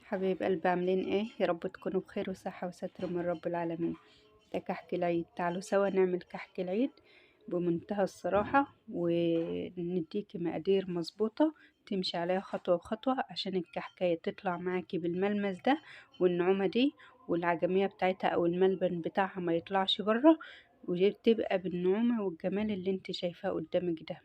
حبايب قلبي عاملين ايه؟ يا رب تكونوا بخير وصحة وستر من رب العالمين. ده كحك العيد، تعالوا سوا نعمل كحك العيد بمنتهى الصراحة ونديكي مقادير مظبوطة تمشي عليها خطوة بخطوة عشان الكحكاية تطلع معاكي بالملمس ده والنعومة دي، والعجمية بتاعتها او الملبن بتاعها ما يطلعش بره، وتبقى بالنعومة والجمال اللي انت شايفاه قدامك ده.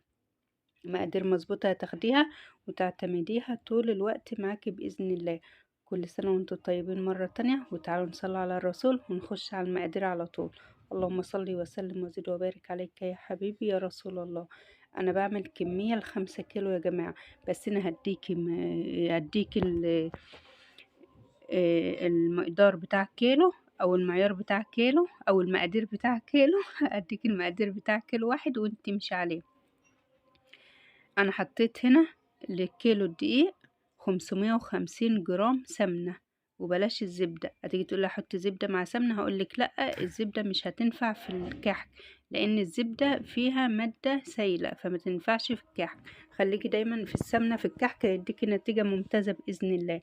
مقادير مظبوطة هتاخديها وتعتمديها طول الوقت معاكي بإذن الله. كل سنة وانتم طيبين مرة تانية، وتعالوا نصلي على الرسول ونخش على المقادير على طول. اللهم صل وسلم وزد وبارك عليك يا حبيبي يا رسول الله. انا بعمل كمية ل5 كيلو يا جماعة، بس انا هديكي المقدار بتاع كيلو او المعيار بتاع كيلو او المقادير بتاع كيلو هديكي المقادير بتاع كيلو واحد وانت تمشي عليه. انا حطيت هنا للكيلو الدقيق 550 جرام سمنة، وبلاش الزبدة. هتيجي تقولي احط زبدة مع سمنة، هقولك لأ، الزبدة مش هتنفع في الكحك لان الزبدة فيها مادة سايلة فما تنفعش في الكحك. خليكي دايما في السمنة في الكحك، هيديكي نتيجة ممتازة بإذن الله.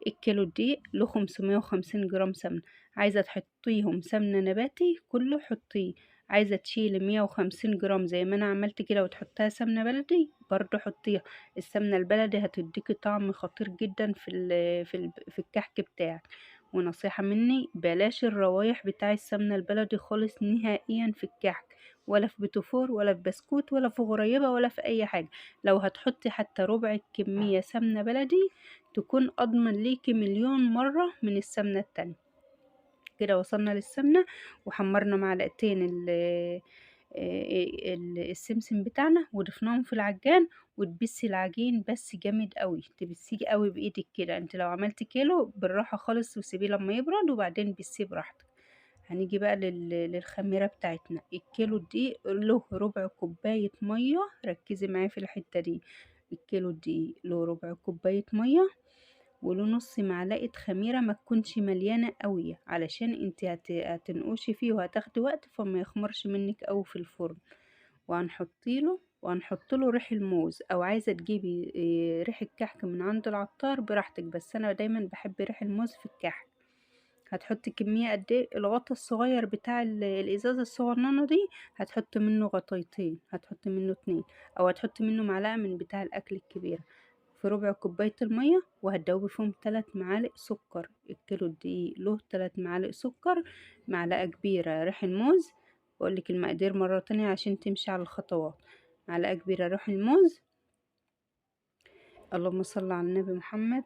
الكيلو الدقيق له 550 جرام سمنة، عايزة تحطيهم سمنة نباتي كله حطيه، عايزة تشيلي 150 جرام زي ما انا عملت كده وتحطها سمنة بلدي برضو حطيها. السمنة البلدي هتديكي طعم خطير جدا في الكحك بتاعك. ونصيحة مني، بلاش الروايح بتاع السمنة البلدي خالص نهائيا في الكحك، ولا في بيتوفور ولا في بسكوت ولا في غريبة ولا في اي حاجة. لو هتحطي حتى ربع الكمية سمنة بلدي تكون اضمن ليكي مليون مرة من السمنة التانية. كده وصلنا للسمنة وحمرنا معلقتين السمسم بتاعنا وضفناهم في العجان، وتبسي العجين بس جامد قوي، تبسيه قوي بايدك كده. انت لو عملتي كيلو بالراحة خالص وسيبيه لما يبرد وبعدين بسيه براحتك. هنيجي بقى للخميرة بتاعتنا. الكيلو الدقيق له ربع كوباية مية، ركزي معايا في الحتة دي. الكيلو الدقيق له ربع كوباية مية وله نص معلقة خميرة، ما تكونش مليانة قوي علشان انت هتنقشي فيه وهتاخدي وقت فما يخمرش منك قوي في الفرن. وهنحط له ريح الموز، او عايزة تجيبي ريح الكحك من عند العطار براحتك، بس انا دايما بحب ريح الموز في الكحك. هتحطي كمية قد ايه؟ الغطا الصغير بتاع الازازة الصغننة دي هتحط منه غطيتين، هتحط منه 2، او هتحط منه معلقة من بتاع الاكل الكبيرة في ربع كوباية المية، وهتدوبي فيهم 3 معالق سكر. الكيلو الدقيق له 3 معالق سكر، معلقة كبيرة ريح الموز. بقولك المقادير مرة تانية عشان تمشي على الخطوات. معلقة كبيرة ريح الموز، اللهم صل على النبي محمد،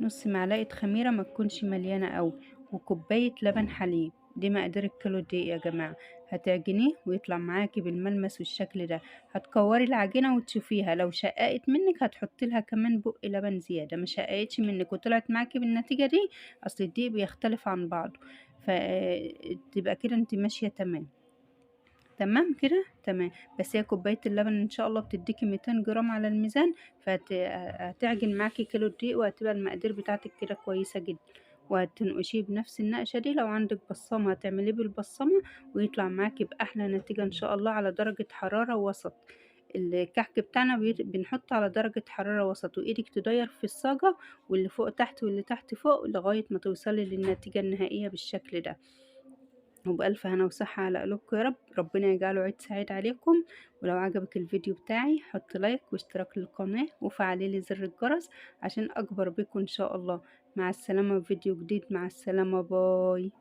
نص معلقة خميرة ما تكونش مليانة قوي، وكوباية لبن حليب. دي مقادير الكيلو الدقيق يا جماعة. هتعجنيه ويطلع معاكي بالملمس والشكل ده. هتكوري العجينة وتشوفيها، لو شققت منك هتحطي لها كمان بق لبن زيادة. ما شققتش منك وطلعت معاكي بالنتيجة دي، اصل الدقيق بيختلف عن بعضه، فتبقى كده انت ماشية تمام. تمام كده تمام. بس هي كوباية اللبن ان شاء الله بتديكي 200 جرام على الميزان، فهتعجن معاكي كيلو الدقيق وهتبقى المقادير بتاعتك كده كويسة جدا. وهتنقشيه بنفس النقشة دي، لو عندك بصامة هتعمليه بالبصامة ويطلع معاكي بأحلى نتيجة إن شاء الله على درجة حرارة وسط. الكحك بتاعنا بنحطه على درجة حرارة وسط، وإيدك تدير في الصاجة واللي فوق تحت واللي تحت فوق لغاية ما توصلي للنتيجة النهائية بالشكل ده. وبألف هنا وصحة على قلوبكم يا رب. ربنا يجعله عيد سعيد عليكم. ولو عجبك الفيديو بتاعي حط لايك واشتراك للقناة وفعلي لي زر الجرس عشان أكبر بيكم إن شاء الله. مع السلامة في فيديو جديد. مع السلامة، باي.